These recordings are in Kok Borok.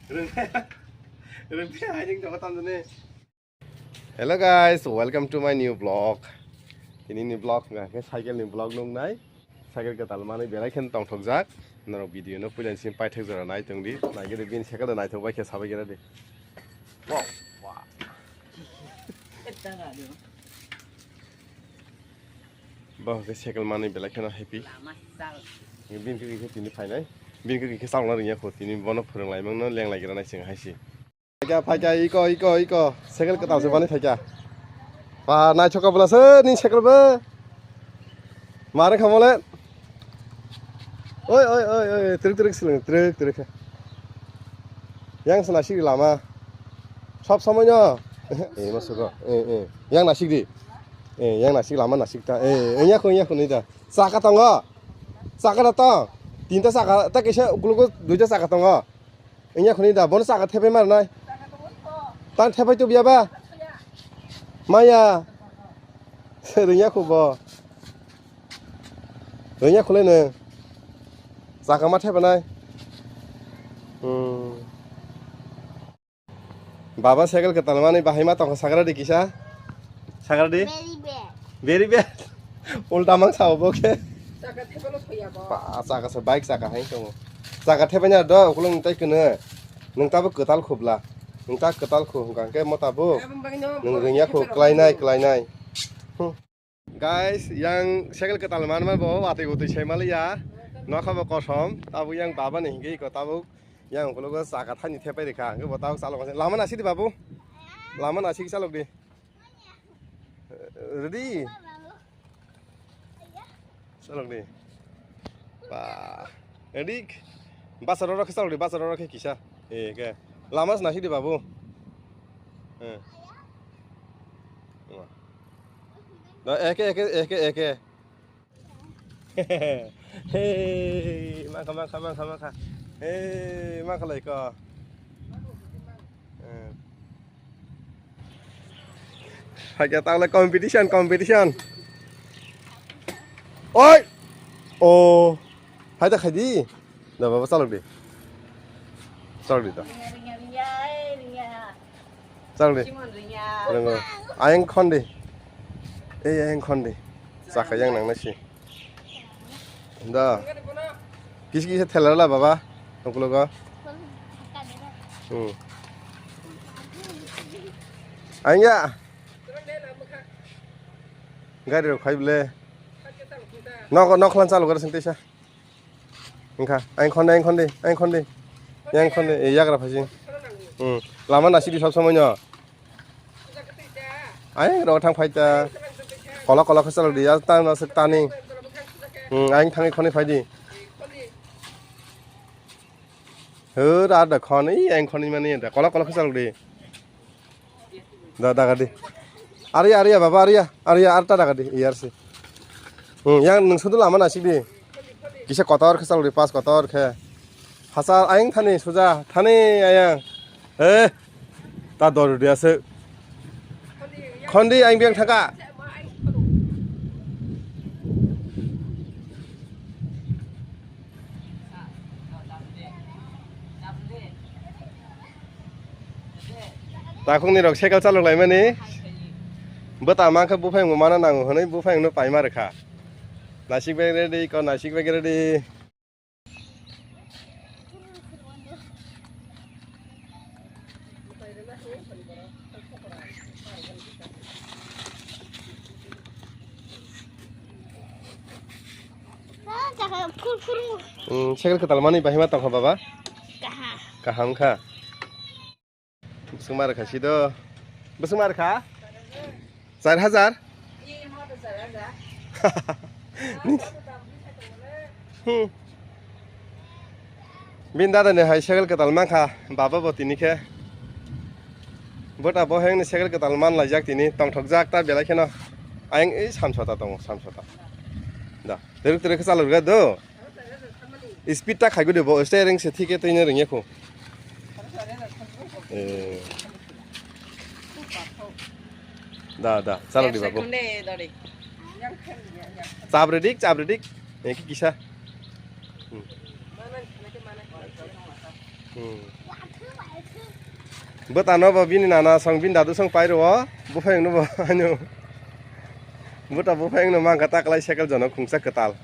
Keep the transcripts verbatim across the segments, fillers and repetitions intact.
Rwngthai, rwngthai hai jeng jogo tamjani. Hello guys, welcome to my new vlog. Tini ni vlog hwnkha khe cycle ni vlog nuknai. Cycle kwtal manwi belai kheno tongthokjak. Norok video no puila ni simi paithak jora nai tongdi. Naigede bini cycle da naithok bai khe sabai gera di. Wow, wow. Bo hwnkhe cycle manwi belai kheno happy. Bini khe khe tini phainai. Bini khe khe chalokna rwngya kho tini bono phwrwng laimang no lenglai gra nai chwng hai se. Phaikha, phaikha, iko, iko, iko. Cycle kwtal se bani phaikha. Ba, naithok ka bwla se, ni cycle bo. Mare khamole. Oi, oi, oi, oi, trik, trik, siling, trik, trik. Yang sana sigi lama. Sob somoi no. Eh, masuk ko. Eh, eh. Yang nasik di. Eh, yang nasik lama nasik ta. Eh, eh, yang ko, yang ko ni da. Saka tongo. Saka da tong. Tinta saka, ta kisa ukulugo duita saka tongo. Wngya khuni da, bono chaka thepai ma rwnai. Tang thepai tubya ba? Maya. Rwngya khu bo. Rwngya khulai nw. Chaka ma thepanai. Hmm. Baba cycle kwtal manwi bahai ma tongkha sagra di kisa. Sagra di? Very bad. Very bad. Ulta mang sao bo khe. Chaka thepano thoya bo. Pa, chaka se bike chaka hai tongo. Chaka thepanya do ukulung tai kene. Nung tabo kwtal khubla. Nung ta kwtal khu hwnkha khe mo tabo. Abang bagino nung rwngya khu kwlainai, kwlainai. Hmm. Guys, yang cycle kwtal manma bo watwi utwi sai maliya. Nokha bo kosom. Tabo yang baba ni hingke iko tabo. Yang ukologo chaka thani thepai rikha. Hingke bo tabo chalok lama nasidi babu. Lama nasidi chalok di. Ready? Salok di. Ba. Ready? Basa roro khe salok di, basa roro khe kisa. Eh, ke. Lama sna sidi babu. Eh. Wah. Da, eke, eke, eke, eke. Hey, mangkha, mangkha, mangkha, mangkha. Hey, mangkha lai ko. Eh. Phaikha ta le competition, competition. Oi! Oh. Hai da khai di. Da baba chalok di. Chalok di da. Chalok di. Ringo. Ayang khon di. Ei ayang khon di. Chakha yang nang nasi. Da. Kisi kisi thela la baba. Ukulogo. Hmm. Ayang ya. Gari rok phai ble. Nok, nok khlan chalok gara sing teisa. Wngkha, ang khonde, ang khonde, ang khonde. Yang khonde, eh, yagra phaising. Hmm. Lama nasidi sob somoi no. Ang rok thang phaita. Kola kola khe chalok di, ya ta nasik tani. Hmm, ang thangwi khonwi phaidi. Hur, ar da khon, i ang khonwi mani da. Kola kola khe chalok di. Da, da, gadi. Aria, aria, baba, aria, aria, arta da, gadi, iyar si. Hmm, yang nung sudu lama nasik di. Kisa kotor khe chalok di, pas kotor khe. Hachal ayang thani, suja, thani ayang. Eh, ta dor dia se. Khondi ayang biang thaka. Takhukni rok cycle chalok laimani. Bwta mankhe buphang bo mana nango hwnwi buphang no paima rwkha. Nasik bag ready, ko nasik bag ready. Cycle kwtal manwi bahai ma tongkha baba? Kaham kha. Bwswk ma rwkha si do. Bwswk ma rwkha? Char hajar? Hmm. Bini dada ni hai cycle kwtal mankha, baba bo tini khe. Bota bo heng ni cycle kwtal man laijak tini, tongthokjak ta belai kheno. Ayang ei samsota tongo, samsota. Da, teruk teruk khe chalok rwkha do. Speed ta khaigo de bo, steering se thike twi no rwngya kho. Eh. Da, da, chalok di babu. Chap ready, chap ready. Eki kisa. Hmm. Hmm. Bwtano bo bini nana song bini dadu song pai rwo, buphayungno bo ano. Bwta buphayungno mangkha taklai cycle jono khungsa kwtal.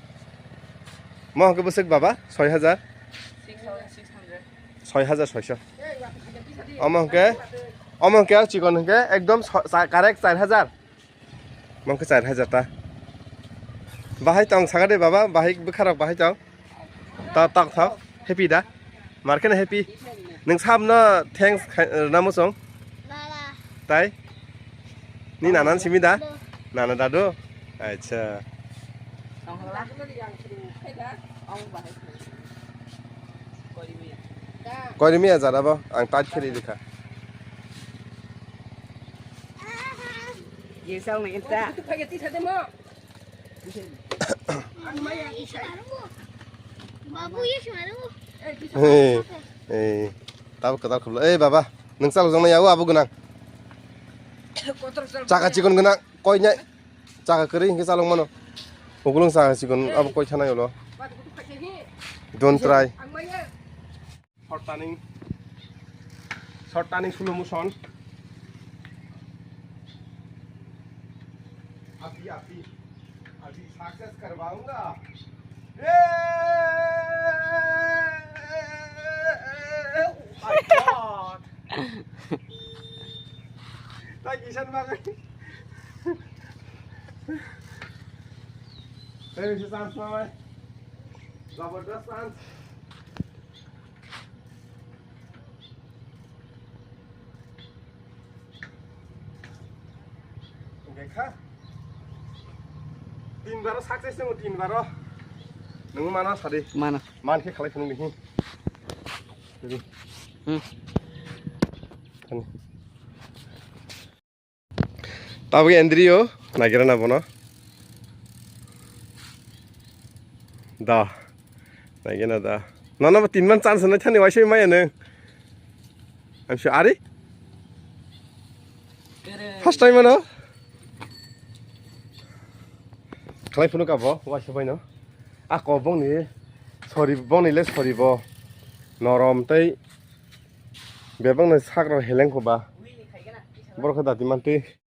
Mo hwnkhe bwswk baba, soi hajar? Six thousand six hundred. Soi hajar soiso. Omo hwnkhe, omo hwnkhe chikon hwnkhe ekdom so-, sa-, correct char hajar. Mangkhe char hajar ta. Bahai tong saka de baba, bahai bwkharok bahai tong. Ta, tak thok, happy da? Mar kheno happy? Nwng sabno thanks khai-, rwna muchung? Baba. Tai? Ni nana simi da? Dadu. Nana dadu? Acha. Koirimi ya jara bo, ang tight kheri rikha. Ye sal ni ta. Babu, ye semaru. Hey, hey, tabo kwtal khoblo. Ei baba, nwng chalok jongna yago abo gwnang. Chaka chikon gwnang, koi nai. Chaka kwrwi hinkhe chalok mano. Ugulung chaka chikon abo koi thanai ulo. Don't try. Short turning. Short turning slow motion. Abhi, abhi, abhi success karwaunga. Eh, oh my God. Thank you, Shan Bhai. Hey, this is Sam Bhai. Zabardast chance. Hwnkhe kha tin baro success tongo, tin baro. Nwng mano sadi. Mano. Man khe khalai phunukdi hi. Sadi. Hmm. Thani. Tabuk Andrew nagira na bono. Da. Nagira na da. Nono bo tin man chance nai thani waisai maya nung. Am sure ari? First time ano? Khlai phunuk abo waisa bai no. Ako bongni sori, bongni le sori bo. Norom tei bebak no sak rok heleng kho ba. Borok khe dati man twi.